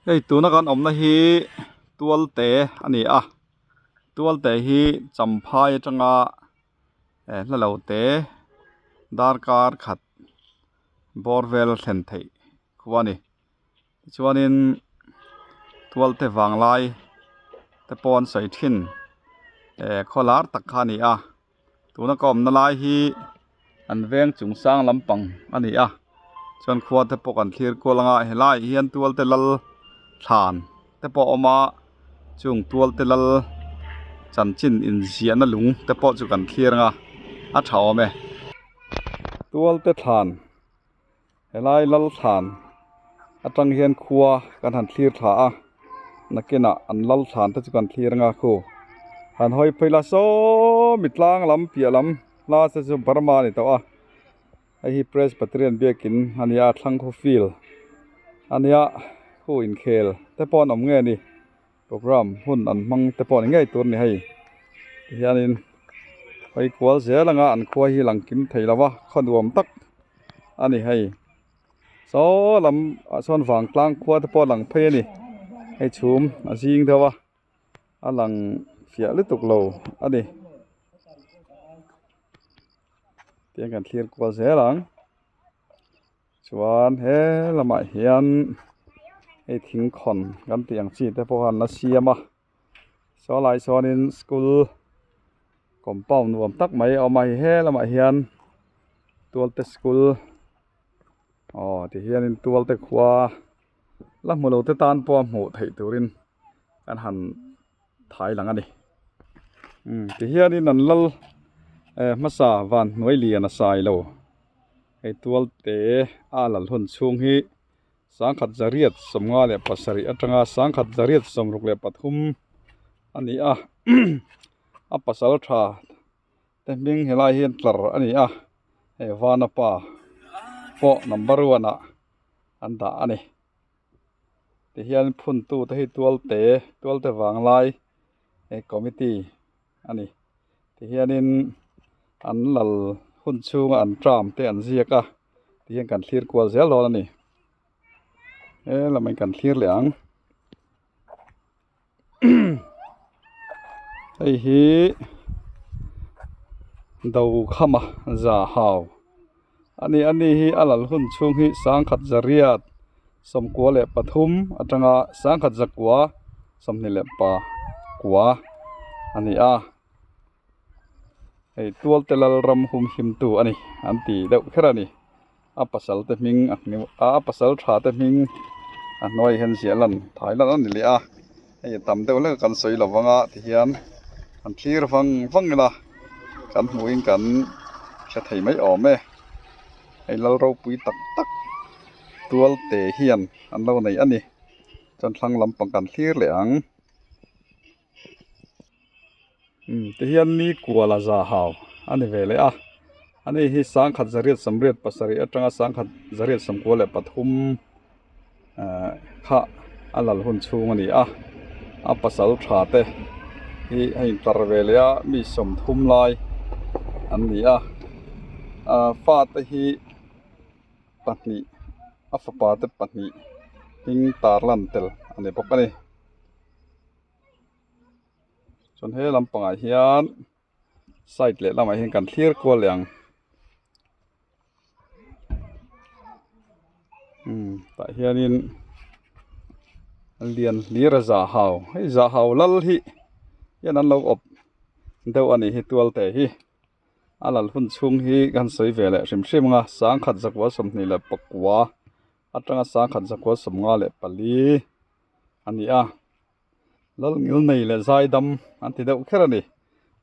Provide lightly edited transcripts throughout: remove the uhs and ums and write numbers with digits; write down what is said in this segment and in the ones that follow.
Hei tuna kan awmna hi tualte a ni a tualte hi champhai atanga eh hla lo te darkar khat bawr vel thlen theih khua a ni tichuanin tualte vanglai te pawh an sawi thin eh khaw lar tak kha a ni a. Tuna ka awmna lai hi an veng chung sang lampang a ni a chuan khua te pawh kan thlir kual anga helaiah hian tual te lal thlan te pawh a awm a chung tual te lal chanchin inziahna lung te pawh chu kan thlir anga a tha awm e. Tual te thlan helai lal thlan atang hian khua kan han thlir thla a nakinah an lal thlan te chu kan thlir anga khu han hawi phei la saw mi tlang lam piah lam hla te chu Burma a ni tawh a hei hi Presbyterian biakin a ni a thlang khaw field a nia khu inkhel te pawh an awm nge ni. Program hun an hmang te pawh ni ngei tur a ni hei tihianin hawi kual zel anga an khua hi lang kim thei lo va khaw nuam tak a ni hei saw lam ah sawn vangtlang khua te pawh a lang phei a ni hei chhum a zing deuh a a lang fiah lutuk lo a ni tiang kan thlir kual zel ang. Chuan he lamah hian hei thingkhawn kan tih ang chi te pawh khan a siam a saw lai sawnin school compound nuam tak mai a awm a he lamah hian tualte school aw ti hianin tualte khua la hmu lo te tan pawh a hmuh theih turin kan han thai lang a ni umm ti hianin an lal eh hmasa van hnuai lian a sai lo. Hei tualte a lal hun chhung hi sangkhat zariat 57 atanga sangkhat zariat 63 a ni a a pasal tha te hming helai hian tlar a ni a hei vana pa pawh number one ah an dah a ni tihian phuntu te hi tualte tualte vanglai he committee a ni tihianin an lal hun chhunga an term te an ziak a tihian kan thlir kual zel dawn a ni he lamah kan thlir leh ang hei hi Dokhama za hau a ni a ni hi a lal hun chhung hi sangkhat zariat 93 atanga sangkhat zakua 29 a ni a hei tualte lal ram hum him tu a ni an ti deuh kher a ni a pasal te hming a hmu a pasal tha te hming a hnuai hian ziah lan thai lan a ni leh a hei tam deuh hlek kan sawi lo vang a tihian an thlir vang vang ila kan hmuhin kan hre thei mai awm e hei lal ropui tak tak tualte hian an lo nei a ni chuan thlang lampang kan thlir leh ang umm tihian ni kuala za hau a ni ve leh a ani hi sangkhat zariat 87 atanga sangkhat zariat 93 ehh kha a lal hun chhung a ni a a pasal tha te hi a intlar ve leh a mi 30 lai an ni a ahh fate hi pahnih a fapa te pahnih hming tar lan tel a ni bawk a ni. Chuan he lampangah hian side leh lamah hian kan thlir kual leh ang umm tah hianin lian hlir a zah hau hei zah hau lal hi hian an lo awp deuh a nih hi tualte hi a lal hun chhung hi kan sawi ve leh hrim hrim ang a sangkhat zakua 29 atanga sangkhat zakua 54 a ni a. Lalngil nei leh zaidam an ti deuh kher a ni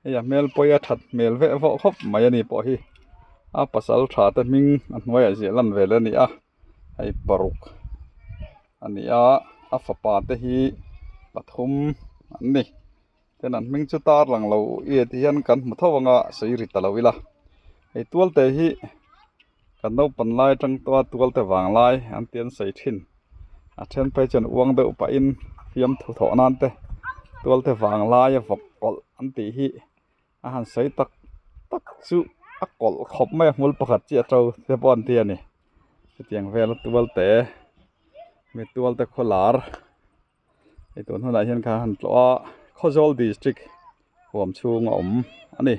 hei a hmel pawi a that hmel veh vawh khawp mai a ni pawh hi a pasal tha te hming a hnuaiah ziah lan vel a ni a hei paruk a ni a a fapa te hi pathum an ni ten an hming chu tar lang lo e ti hian kan hmu tho anga sawi ri ta lo ila hei tualte hi. Kan naupan lai atang tawha tualte vang lai an ti an sawi thin a then phei chuan uang deuh pahin fiamthu thawh nan te tualte vang laia vawk kawlh an tih hi a han sawi tak tak chu a kawlh khawp mai a hmul pakhat chiah a to te pawh an ti a ni hetiang vela tualte mi tualte khaw lar. Hei tun hunah hian kha han tlawh a Khawzawl district huam chhung a awm a ni.